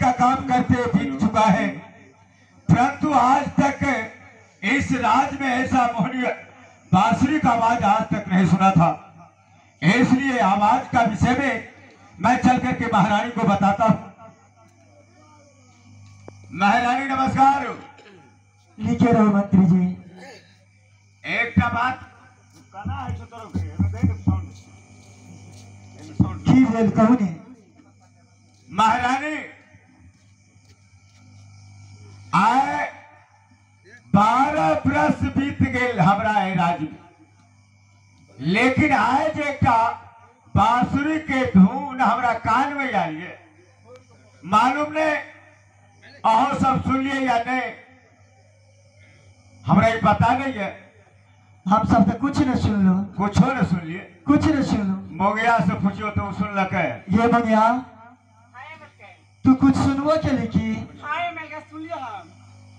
का काम करते बीत चुका है, परंतु आज तक इस राज में ऐसा मोहनी बांसुरी का आवाज आज तक नहीं सुना था। इसलिए आवाज का विषय में मैं चल करके महारानी को बताता हूँ। महारानी नमस्कार। लिखे रहो मंत्री जी। एक बात की भेल कहू ने? महारानी आए 12 वर्ष बीत गए हमरा राज्य में, लेकिन आए जे का बांसुरी के धुन हमरा कान में आई है। मालूम ने अहो सब सुन लिए या नहीं, हमरा ये पता नहीं है। हम सब तो कुछ न सुन लो। कुछ न सुन लिए? कुछ न सुन लो। मोगिया से पूछियो तो सुन लके। ये मोगिया तू कुछ सुनवो के लिखी? हाँ मैं सुन लिया। हम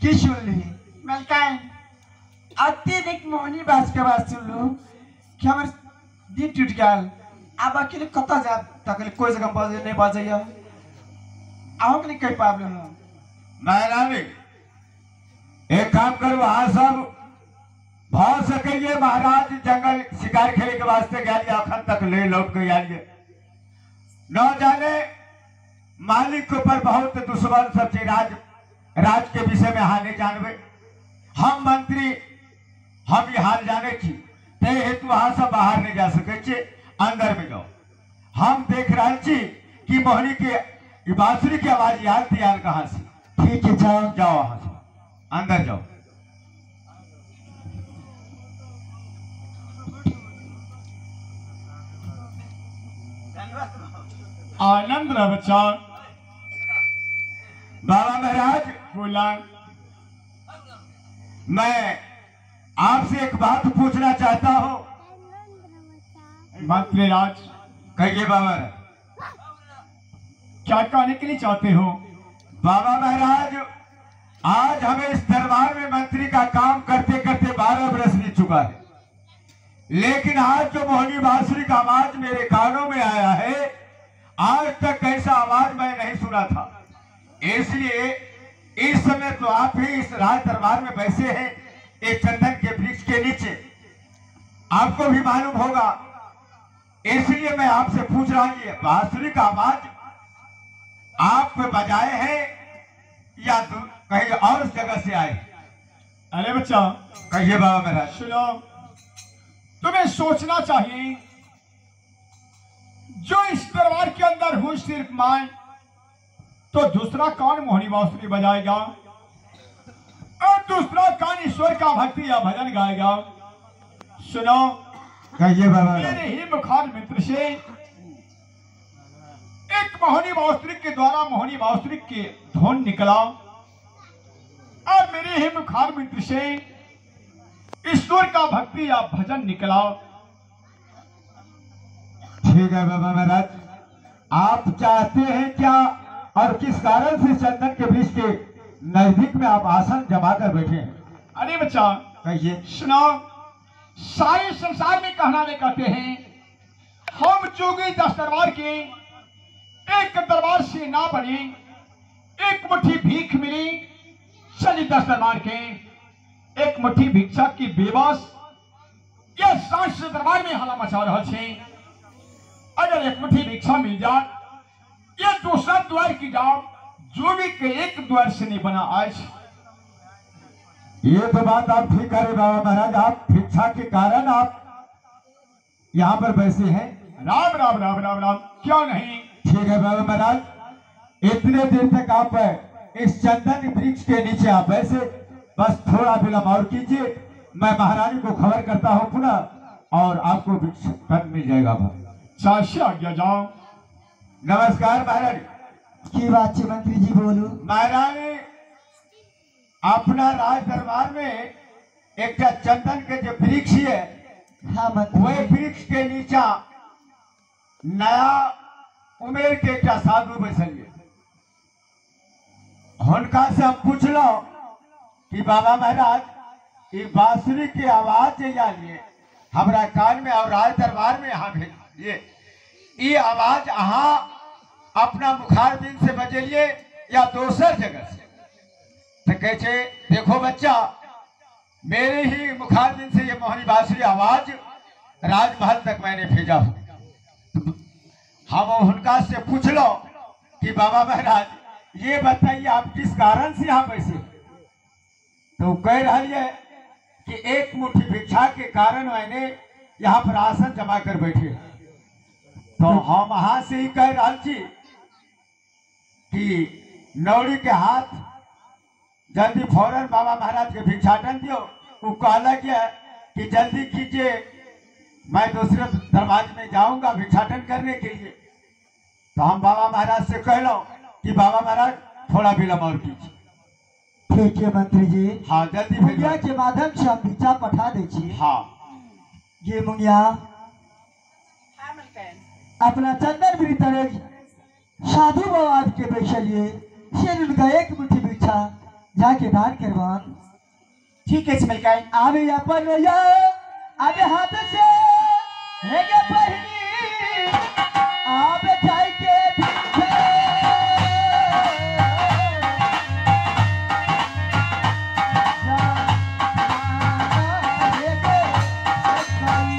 की सुन ली? मलकाइन अत्यधिक मोहनी बास के बात सुन लू कि हमर दिन टूट गया। अब अकेले कत जा तक कोई जगह बजे नहीं बजैया, अहूँ के कह पाबल हम। महारानी एक काम करो, अहाँ सब भ सके महाराज जंगल शिकार खेले के वास्ते गया, अखन तक ले लौट के आइए। न जाने मालिक के ऊपर बहुत दुश्मन सब चीज राज के विषय में हानि जानवे। हम मंत्री हम ये हाल जाने छी, ते हेतु अहाँ सब बाहर नहीं जा सके छी, अंदर में जाओ। हम देख रहा छी कि मोहनी के बांसुरी की आवाज याद दियाल कहाँ से। ठीक है जाओ जाओ, अहाँ से अंदर जाओ। आनंद रह बच्चा। बाबा महाराज बोला, मैं आपसे एक बात पूछना चाहता हूँ। मंत्री राज कहिए बाबा। क्या कहने के लिए चाहते हो? बाबा महाराज आज हमें इस दरबार में मंत्री का काम करते करते 12 बरस बीत चुका है, लेकिन आज जो मोहनी बांसुरी का आवाज मेरे कानों में आया है, आज तक ऐसा आवाज मैं नहीं सुना था। इसलिए इस समय तो आप ही इस राज दरबार में बैठे हैं, एक चंदन के वृक्ष के नीचे, आपको भी मालूम होगा। इसलिए मैं आपसे पूछ रहा हूं, ये बांसुरी का आवाज आप बजाए हैं या कहीं और जगह से आए? अरे बच्चा कहिए बाबा महाराज। सुनो, तुम्हें सोचना चाहिए, जो इस दरबार के अंदर हूं सिर्फ मैं, तो दूसरा कौन मोहनी बांसुरी बजाएगा और दूसरा कौन ईश्वर का भक्ति या भजन गाएगा? सुनो कहिए बाबा। मेरे ही मुखार मित्र से एक मोहनी बांसुरी के द्वारा मोहनी बांसुरी के धुन निकला और मेरे ही मुखार मित्र से ईश्वर का भक्ति या भजन निकला। ठीक है बाबा महाराज, आप चाहते हैं क्या और किस कारण से चंदन के वृक्ष के नजदीक में आप आसन जमा कर बैठे हैं? अरे बच्चा कहिए। सुनो, सारे संसार में कहना में कहते हैं, हम जोगी 10 दरबार के एक दरबार से ना बने, एक मुट्ठी भीख मिली चली 10 दरबार के, एक मुट्ठी भिक्षा की बेबस यह सांस दरबार में हला मचा रहा छे। अगर एक मुट्ठी भिक्षा मिल जाए, ये दूसरा द्वार की जाओ, जोगी के एक द्वार से नहीं बना आज। ये तो बात आप ठीक करे बाबा महाराज, आप भिक्षा के कारण आप यहाँ पर बैठे हैं। राम राम राम राम राम, क्यों नहीं। ठीक है बाबा महाराज, इतने देर तक आप इस चंदन वृक्ष के नीचे आप ऐसे, बस थोड़ा विलम्ब और कीजिए, मैं महारानी को खबर करता हूँ पुनः और आपको वृक्ष मिल जाएगा। आज्ञा जाओ। नमस्कार महारानी। की बात है मंत्री जी बोलू? महारानी अपना राज दरबार में एक चंदन के जो वृक्ष है, हाँ मंत्री, वह वृक्ष के नीचा नया उमेर के एक साधु बैसलिए। हुनका से हम पूछलो कि बाबा महाराज ये बांसुरी की आवाज लिए हमरा कान में और राज दरबार में यहाँ भेजिए, ये आवाज अहाँ अपना मुखारबिंद से बजेलिए या दोसर जगह से। तो कहे छे देखो बच्चा, मेरे ही मुखारबिंद से ये मोहनी बांसुरी आवाज राजमहल तक मैंने भेजा हूं। हम उनका से पूछ लो कि बाबा महाराज ये बताइए आप किस कारण से यहाँ बैसे। तो कह रही है कि एक मुट्ठी भिक्षा के कारण मैंने यहाँ पर आसन जमा कर बैठे। तो हम वहां से ही कह रहा छी कि नौड़ी के हाथ जल्दी फौरन बाबा महाराज के भिक्षाटन दियो। वो कहला गया कि जल्दी कीजिए, मैं दूसरे दरवाजे में जाऊंगा भिक्षाटन करने के लिए। तो हम बाबा महाराज से कह लो कि बाबा महाराज थोड़ा विलम्ब और कीजिए। ठीक है मंत्री जी। हाँ जल्दी मुंगिया के माध्यम से हम भिक्षा पठा दे छी। हाँ ये मुंगिया अपना चंदन भी तरह साधु बाबा के बैठलिए से उनका एक मुट्ठी भिक्षा जाके दान करवान। ठीक है मलकाइन। आवे अपन या आवे हाथ से हेगे पहिनी आवे जाई के पीछे जा हेगे सखाई।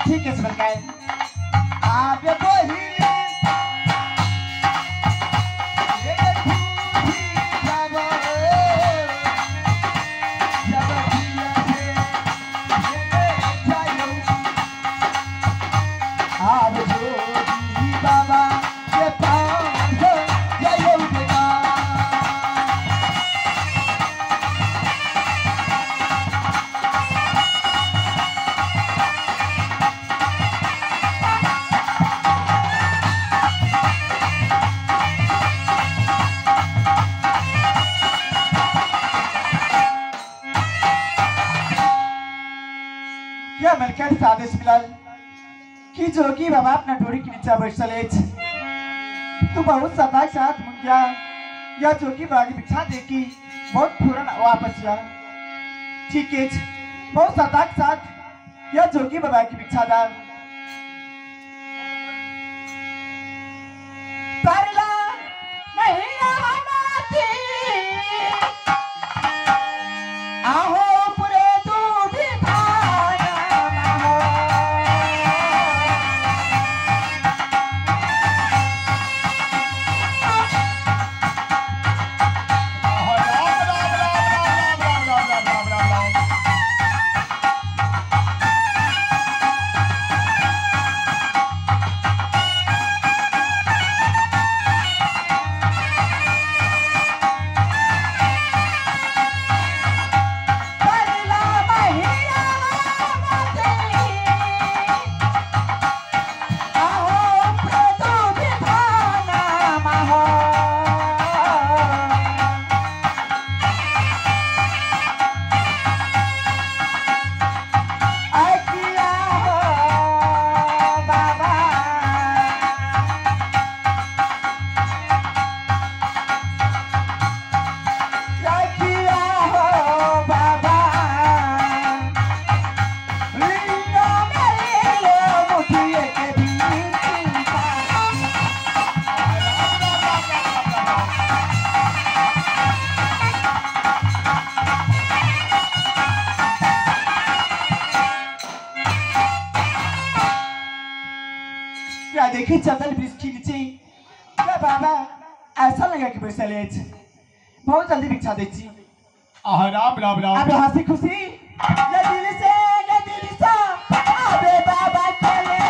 ठीक है मलकाइन। आवे बहिनी बाबा के पास जय हो। यह मलकाइन से आदेश मिलल कि जोगी बाबा अपना डोरी के नीचा बैठल अछि। तू बहुत सदा साथ मुंगिया या जोगी बाबा की भिक्षा देखी बहुत फौरन वापस आ। ठीक है, बहुत सदा साथ यह जोगी बाबा की भिक्षा दान तरला नहीं आती आहो पुरे तू भी थाना हो। राम राम राम राम राम राम राम राम राम राम। देखी चंदन वृक्ष के नीचे क्या बाबा ऐसा लगा कि बैसल अछि। बहुत जल्दी भिक्षा दै छी। आह राम राम राम। अब हंसी खुशी ये दिल से ये दिल से अबे बाबा चले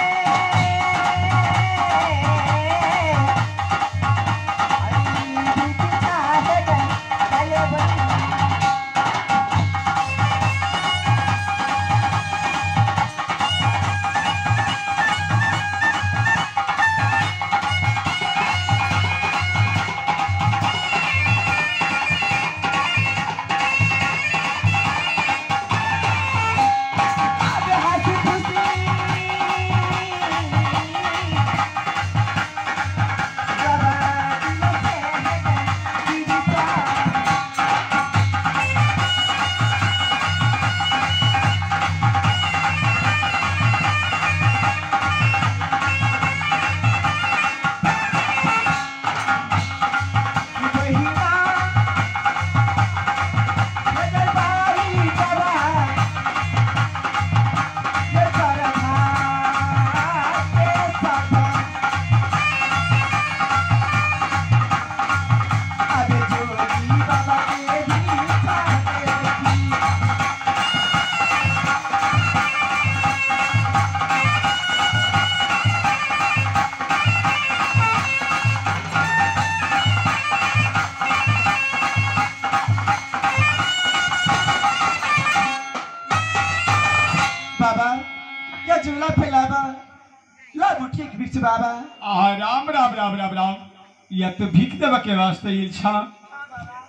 बाबा। आहा राम राम राम राम राम। यह तो भीख देवे के वास्ते इच्छा।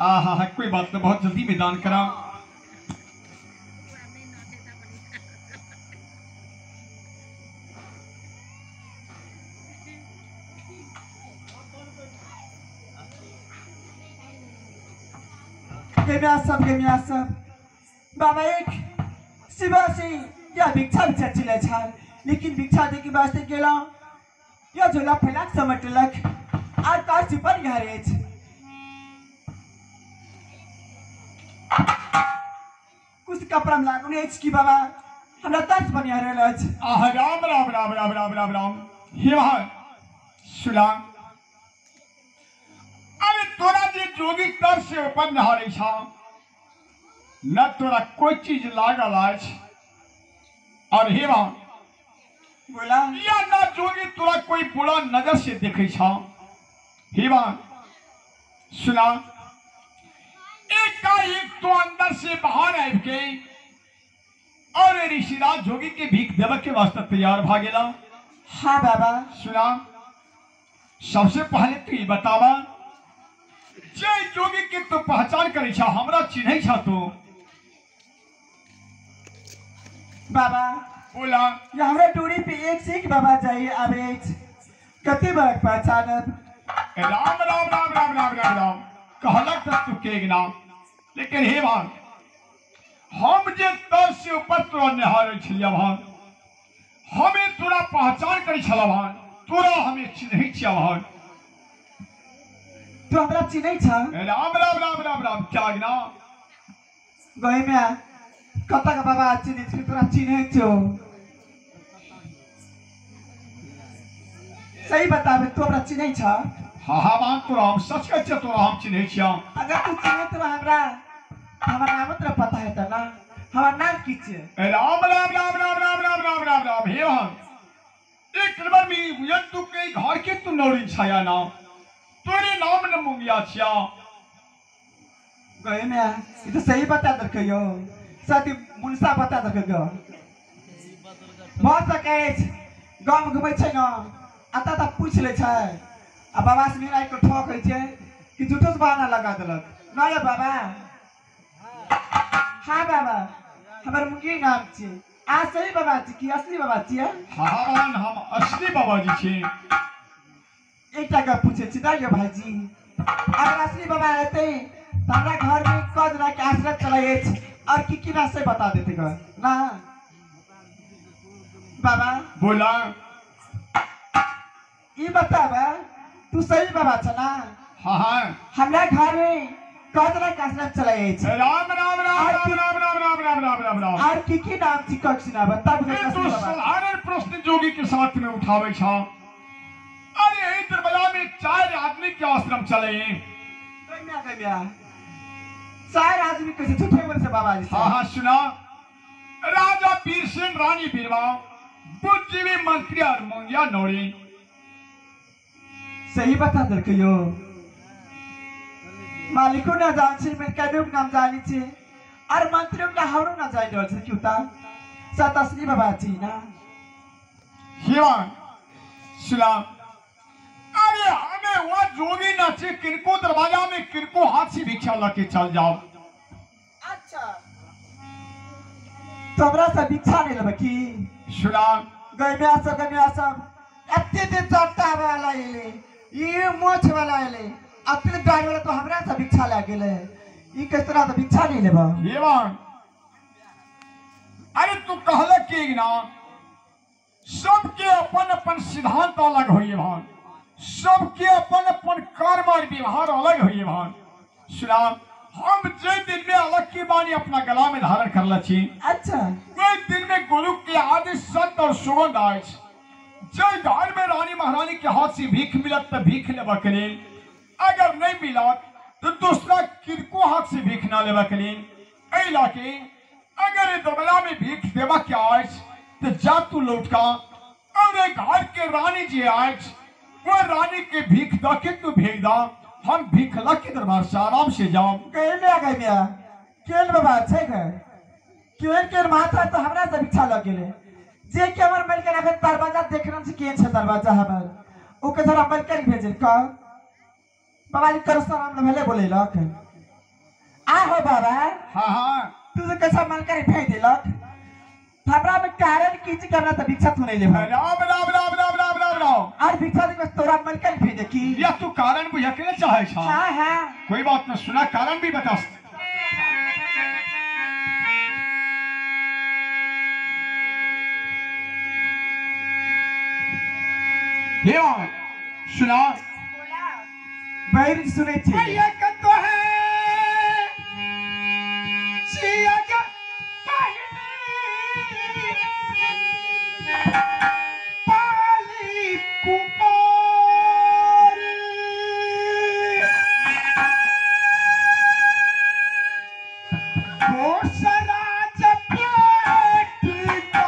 आहा हा कोई बात नहीं, बहुत जल्दी में दान करा। सब बाबा एक शिवा से यह भिक्षा भिक्षा चले छल, लेकिन भिक्षा दे के वास्ते गेला यह झोला फैलाक समेटलक are तार चिपन घरे अछि। कुछ कपड़ा में लागल अछि कि बाबा हमरा तार बनिया रहल अछि। आह राम राम राम राम राम राम राम। हे भाई सुना, अरे तोरा जे जोगी तर से ऊपर नहारे छा न तोरा कोई चीज लागल अछि। और हे भाई बोला या ना जोगी तोरा कोई बुरा नजर से देखे छा। हे भाई सुना, एकाएक तो अंदर से बाहर आबि के और ऋषिराज जोगी के भीख देवे के वास्ते तैयार भा गेला। हाँ बाबा। सुना, सबसे पहले तू ई बतावा जे जोगी के तू पहचान करे छा, हमरा चिन्है छा तू? बाबा बोला ये हमरा टूरी पे एक से एक बाबा जाइए आबे अछि, कते बार पहचानब? राम राम राम राम राम राम राम। कहलक त तू के नाम, लेकिन हे भान हम जे तर से ऊपर तोरा निहारै छलियै भान, हमें तोरा पहचान करै छल भान, तोरा हमें चिन्है छियै भान। तू हमरा चिन्है छ? राम राम राम राम राम। क्या ना गए में कत के बाबा चिन्है छी, तोरा चिन्है छौ? सही बताबे, तू हमरा चिन्है छ? हाँ हाँ भान, तोरा हम सच कहै छियै, तोरा हम चिन्है छियै। अगर तू चिन्है तो हमरा हमर नाम तोरा पता है त ना? हमर नाम की छियै? राम राम राम राम राम राम राम राम राम। हे भान एक नंबर में बुझल तू के घर के तू नौरी छाया ना, तोरे नाम न मुंगिया छिया। गए में ई तो सही बता दलकै यौ, साथी मुनसा बता दलकै गो। भऽ सकै अछि गाँव घुमै छै न, अतऽ तऽ पूछि लै छै आ बाबा से मिलाइ के ठक होइ छै कि झूठो से बहाना लगा देलक न यौ बाबा। हाँ बाबा, हमर मुंगी नाम छियै। आ सही बाबा छी कि असली बाबा छियै? हाँ हाँ हम असली बाबा जी छी। एकटा गप पूछै छी दा यौ भाईजी, अगर असली बाबा हेतै तऽ हमरा घर में क जना के आश्रय चलै अछि और की की ना से बता देते ग ना बाबा? बोला ई बताबा तू सही बाबा छ ना? हाँ हाँ। हमरा घर में क जना के आश्रय चलै अछि? राम राम राम राम राम राम राम राम राम राम राम। और की की नाम छी कक सुनाब तब तू साधारण प्रश्न जोगी के साथ में उठावे छा। में 4 आदमी के आश्रम चले। गम्या 4 आदमी कैसे झूठे बोले से बाबा जी? हाँ हाँ सुना, राजा वीरसेन, रानी बीरवा, बुद्धिजीवी मंत्री और मुंगिया नौरी। सही बता दे कहियो मालिको ना जान छे, मेरे नाम जानी छे और मंत्रियों का हारो ना जान डर छे क्यों ता सात असली बाबा जी ना। हिवान सुना, अरे हमें वह जोगी नाचे किनको दरवाजा में किनको हाथ से भिक्षा लेके चल जाओ। अच्छा तो हमरा से भिक्षा नहीं लेबे की? सुना गम्या सब गम्या सब एते ते चट्टा वाला एले, ये मोछ वाला एले, अतने दाढ़ी वाला तो हमरा से भिक्षा ले गेले, ई किस तरह से भिक्षा नहीं लेबा? हिवान अरे तू कहल की ना सबके अपन अपन सिद्धांत अलग होइए भान, सबके अपन अपन कर्म और व्यवहार अलग होइए भान। सुना हम जे दिन में अलग की बानी अपना गला में धारण कर लची। अच्छा वे दिन में गुरु के आदि संत और सुगंध आज जे घर में रानी महारानी के हाथ से भीख मिलत तो भीख लेवा के लेल, अगर नहीं मिलत तो दूसरा किनको हाथ से भीख ना लेवा के लेल। एहि लाके अगर दरबार में भीख देवा के आज तो जा तू लौटका और एक घर के रानी जी आज वो रानी के भीख दा के तू भेज दा, हम भीख ला के दरबार से आराम से जाओ। गए केल बाबा छै केल केल माथा तो हमरा से भिक्षा लग गेले जे के हमर मलकन अखन दरवाजा देखन से केन छै दरवाजा हमर ओके धरा मलकन भेजल क बाबा जी कर सर हम भेले बोलेलक आ हो बाबा। हां हां तू से कैसा मलकन भेज देलक हमरा में कारण की चीज करना त भिक्षा तू नहीं लेबा। राम राम राम राम राम राम राम और भिक्षा दे तोरा मलकन भेज की या तू कारण बुझा के चाहे छा। हां हां कोई बात न सुना कारण भी बता। सुना बैर सुनै छी एक तो है सिया के पाली कुमार दोसरा चपेट को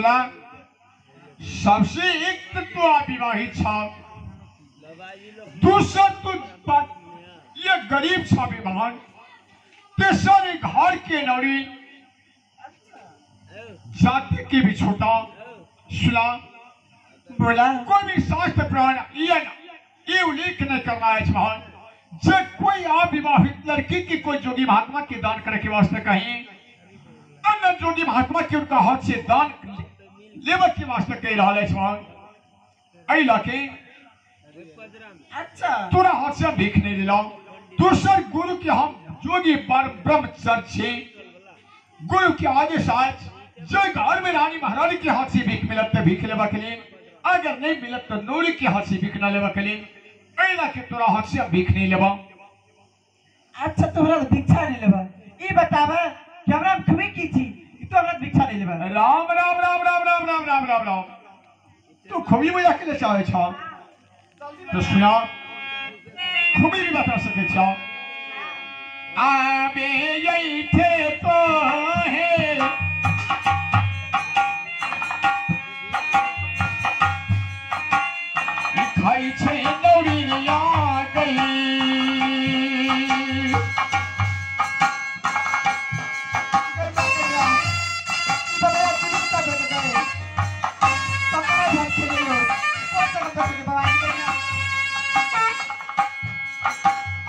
सुना सबसे एक तो अविवाहित छा, दूसर तो ये गरीब छा विमान, तेसर घर के नौरी जाति के भी छोटा। सुना बोला कोई भी शास्त्र प्राण ये उल्लेख नहीं करना है महान, जब कोई अविवाहित लड़की की कोई जोगी महात्मा के दान करे के वास्ते कहीं अन्य जोगी महात्मा के उनका हाथ से दान लेवे के वास्ते कह रहा है महान, एहि लके अच्छा तोरा हाथ से भीख नहीं लेलहुं। दोसर गुरु के हम जोगी पर ब्रह्मचर्य छी, गुरु के आदेश आज जो घर में रानी महारानी के हाथ से भीख मिलत तो भीख लेवा के लिए, अगर नहीं मिलत तो नूरी के हाथ से भीख ना लेवा के लिए, एहि के तोरा हाथ से भीख नहीं लेबा। अच्छा तोहरा भिक्षा नहीं लेबा, ई बतावा कि हमरा खूबी की छी तो हमरा भिक्षा नहीं लेबा। राम राम राम राम राम राम राम राम राम, तू खूबी मजा के ले चाहे छा तो सुना खूबी भी बता सके छा। आबे यही थे तो है खाई छे नौरी आ गई,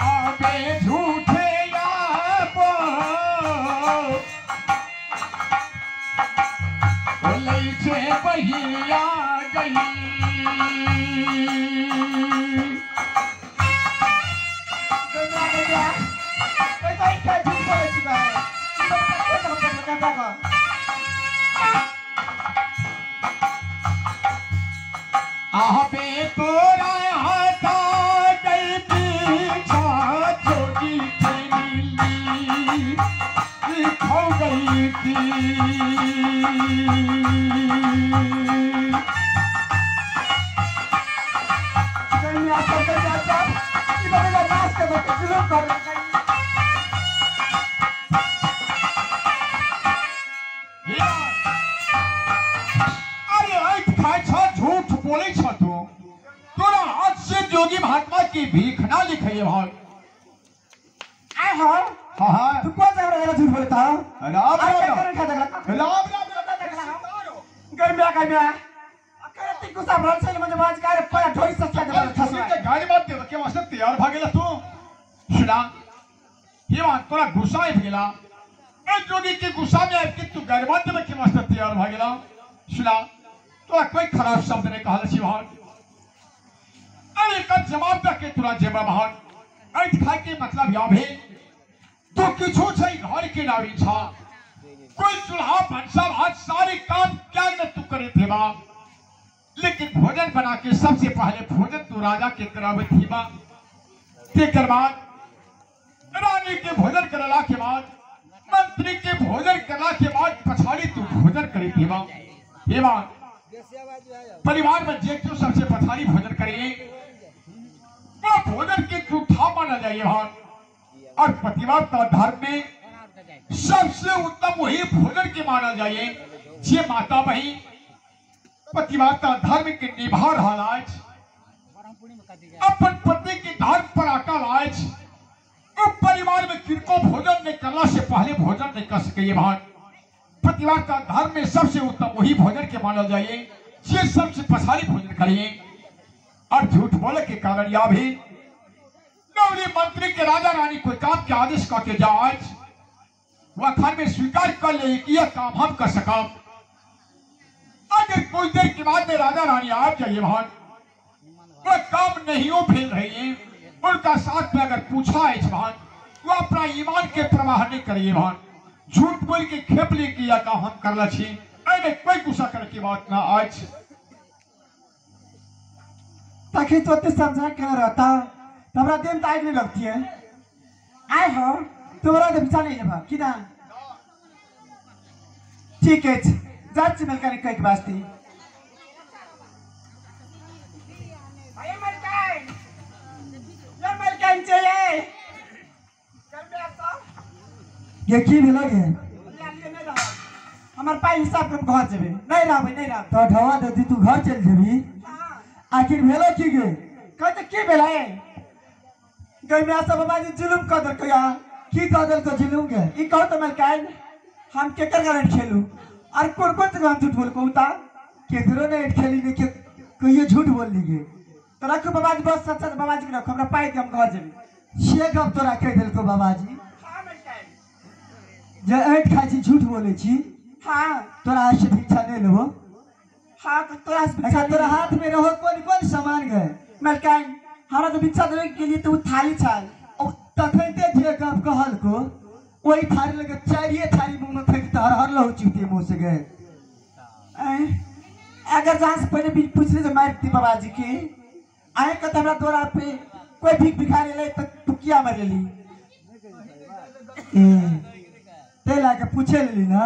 आबे झूठे बहिया गई। आबे तोरा हाथा गई पीछा जोगी के मिली खो गई थी। अरे ऐठ खाय छ झूठ बोले छ तू, तोरा हाथ से जोगी महात्मा की भीख ना लिखे भाई। आय हो हाँ हाँ तू कौन सा हमरा झूठ बोलता हो? राम राम राम राम गर्मिया गर्मिया अकर ती गुस्सा भरल छै म्हणजे बाज कर पर ढोई सस्ता दे खसवा के गाड़ी बात दे के वास्ते तैयार भागेला तू। सुना ये बात तोरा गुस्सा आबि गेला, ए जोगी के गुस्सा में आबि के तू गाड़ी बात देबे के वास्ते तैयार भागेला। सुना तोरा कोई खराब शब्द नहीं कहल छी भाग, अरे का जवाब दे के तोरा जेबा भाग। ऐठ खाय के मतलब या भेल तो किछु छै घर के नारी छा, कोई चूल्हा भनसा भात सारे काम क्या न तू करे थे बा, लेकिन भोजन बना के सबसे पहले भोजन तू राजा के करावे थी बा, तेकर बाद रानी के भोजन करला के बाद मंत्री के भोजन करला के बाद पछाड़ी तू भोजन करे थी बा। ये बात परिवार में जे क्यों सबसे पछाड़ी भोजन करिए वो भोजन के झूठा माना जाइए भाग। और पतिव्रता धर्म में सबसे उत्तम वही भोजन के माना जाइए जे माता बहन पतिव्रता धर्म के निभा रहा आज, अपन पति के धर्म पर अटल आज, परिवार में किनको भोजन नहीं करला से पहले भोजन नहीं कर सके ये भाग। पतिव्रता धर्म में सबसे उत्तम वही भोजन के मानल जाइए जे सबसे पछाड़ी भोजन करिए। और झूठ बोले के कारण या भी नवरी मंत्री के राजा रानी कोई काम के आदेश करके जाए वह खान में स्वीकार कर ले कि यह काम हम कर सका। अगर कुछ देर के बाद में राजा रानी आप जाइए वहां वह काम नहीं हो भेल रही है, उनका साथ में अगर पूछा है वहां वह अपना ईमान के प्रवाह नहीं करिए वहां झूठ बोल के खेप ली कि यह काम हम करला छी, अरे कोई गुस्सा करके बात ना आज। तखी तो समझा के रहता हमरा देह में आग नहीं लगती है। आए हो तुम्हारा तो बिचा नहीं लेबा कि ना? ठीक है जात छी मलकानी कह के वास्ते। अरे मलकान ये मलकान चाहिए ये की भेल गे? हमर पाई हिसाब कर घर जेबे नहीं रहबे नहीं रहबे। तो ढवा देती तू घर चल जेबी। आखिर भेलो की गे? कहते की भेलै गई में सब बाबाजी जुलुम क देलकै या की क देलको जुलुम गे? ई कहू त मलकाइन हम केकर कारण खेलू और कोन कोन से हम झूठ बोल कहू ता? केकरो ने खेली ने के कहियो झूठ बोल ली गे। तो रखू बाबाजी बस सच सच बाबाजी के रखू हमरा पाई के हम घर जेबे। से गप तोरा कहि देलको बाबाजी? हां मलकाइन जे ऐठ खाइ छी झूठ बोलै छी। हां तोरा हाथ से भिक्षा नहि लेबो। हां तो तोरा से भिक्षा। तोरा हाथ में रहो कोन कोन सामान गए? मलकाइन हमरा तो भिक्षा देवे के लिए तो थाली छल। तखन ते जे गप कहलको ओहि थारी लगे चारिये थारी मुँह में फेंक हर हर लहू चुते मुँह से गए। अगर जहाँ से पहले भी पूछले जो मार दी बाबाजी के आए कहते हमरा द्वारा पे कोई भीख भिखारी ले तो तू किया मर लेली? ए ते लाके पूछे लेली ना।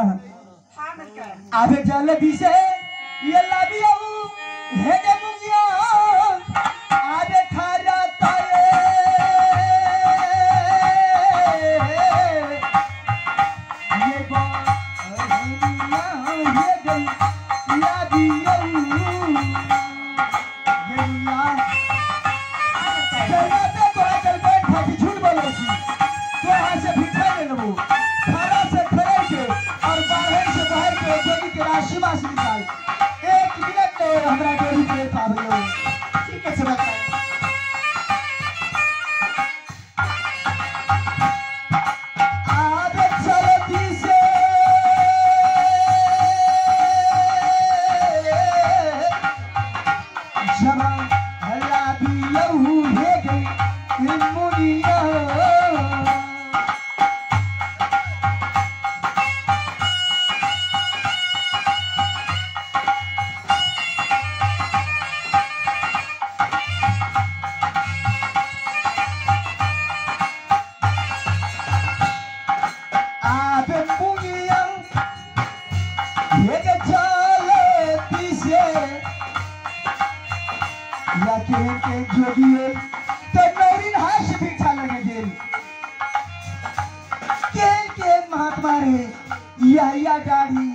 हां मलकाइन आबे जल दिसे ये लाबी आऊ हे गे मुंगिया आबे खारा ताए ये बनिया ये गई लाबी आऊ ये मुंगिया चलते तोरा चल बैठ खाती झूठ बोलै छी। तो हाथ से भिक्षा ले लेबो खारा से खड़े के और बाहर से बाहर के जोगी के राशि मास निकाल एक मिनट नहीं हमरा डोरी पे पाबे। ठीक है मलकाइन। आबे चलती से जमा लाबी लहू हे गई मुनिया आबे मुनिया हे गे चलती से या के जोगिए तो नौरिन हाथ से भिक्षा लगे गेल के महात्मा रे या दाढ़ी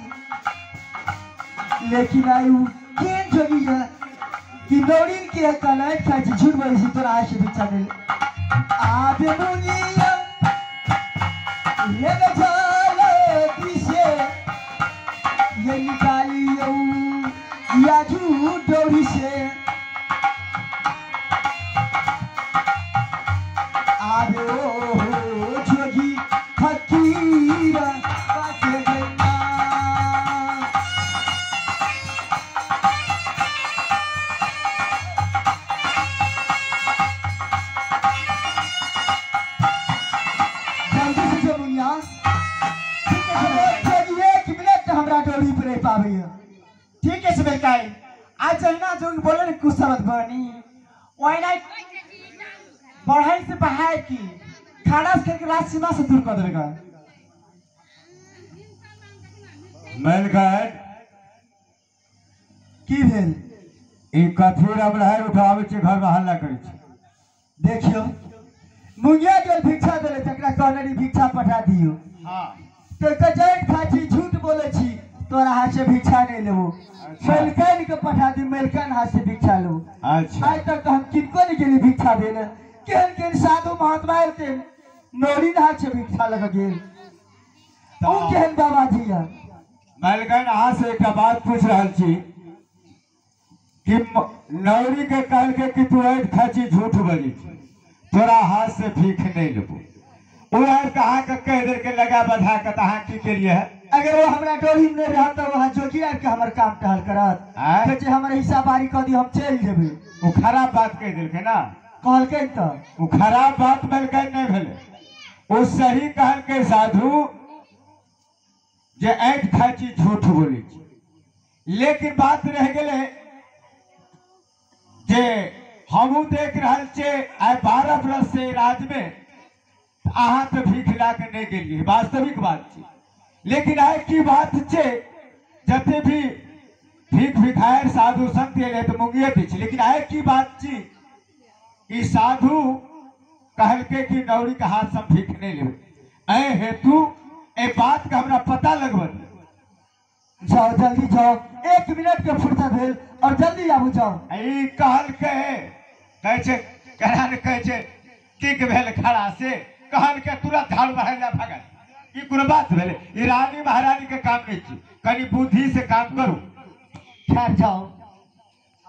लेकिन आयु के जोगिया कि नौरिन के कलाइट खाइ छी झूठ बोलै छी तोरा हाथ से भिक्षा ले। आबे मुनिया ये चलती से ये निकालियो या झूठ डोरी से आबे ओ जोगी फकीरा बाटे गैया। जल्दी से जो मुनिया ठीक है जोगी एक मिनट हमरा डोरी पर नहीं पाबैया। ठीक है मलकाइन आज जहिना जोगी बोले ने कुछ समझ बनी ओहिना बढ़ाई से बहाय की खाना से करके राज सीमा से दूर कर देगा। मलकाइन की भेल? ई कथी हमरा है उठाबै छै घर में हल्ला करै छै। देखियो मुंगिया गेल भिक्षा देले तकरा कहने रही भिक्षा पठा दियो। हां तो कजैट खाइ छी झूठ बोलै छी तोरा हाथ से भिक्षा नहीं लेबो। मलकाइन के पठा दी मलकाइन हाथ से भिक्षा लेबो। अच्छा आइ तक हम किनको नहीं गेली भिक्षा देले। केहन केहन साधु महात्मा एलथिन नौरिन हाथ से भिक्षा लग गेल। उ केहन बाबाजी है? मलकाइन अहाँ से एकटा बात पूछ रहल छी कि नौरी के कहलकै कि तू ऐठ खाइ छी झूठ बजै छी तोरा हाथ से भीख नहीं लेबो। ओ आर कहाँ के कहि देलकै लगा बधा के तऽ अहाँ की केलियै है? अगर वो हमरा डोरी में नहीं रहत तऽ वहाँ जोगी आबि के हमर काम टहल करत। आँय? कहै छै हमर हिस्सा बारी कऽ दी हम चलि जेबै। ओ खराब बात कहि देलकै ना? कहलकै तऽ ओ खराब बात मलकाइन नहि भेलै। ओ सही कहलकै साधु जे ऐठ खाइ छी झूठ बोलै छी। लेकिन बात रहि गेलै जे हमहूँ देख रहल छियै आइ 12 बरस से राज्य में अहाँ तऽ भीख लए कऽ नहि गेलियै, वास्तविक बात छै। लेकिन आइ की बात छै जते भी भीख भिखारि साधु संत एलै तऽ मुंगिए दै छै। लेकिन आइ की बात छी ई साधु कहलकै कि नौरी के हाथ से भीख नहीं लेबै। एहि हेतु एहि बात के हमरा पता लगबऽ दिअ। जाओ जल्दी जाओ, 1 मिनट के फुर्सत भेल और जल्दी आबू जाओ। ई कहलकै कहै छै केना ने कहै छै की के भेल खड़ा से कहलकै तुरंत झाड़ू बहारै लए भागल। ई कोनो बात भेलै? ई रानी महारानी के काम नहीं छी, कनी बुद्धि से काम करू। ठहर जाओ।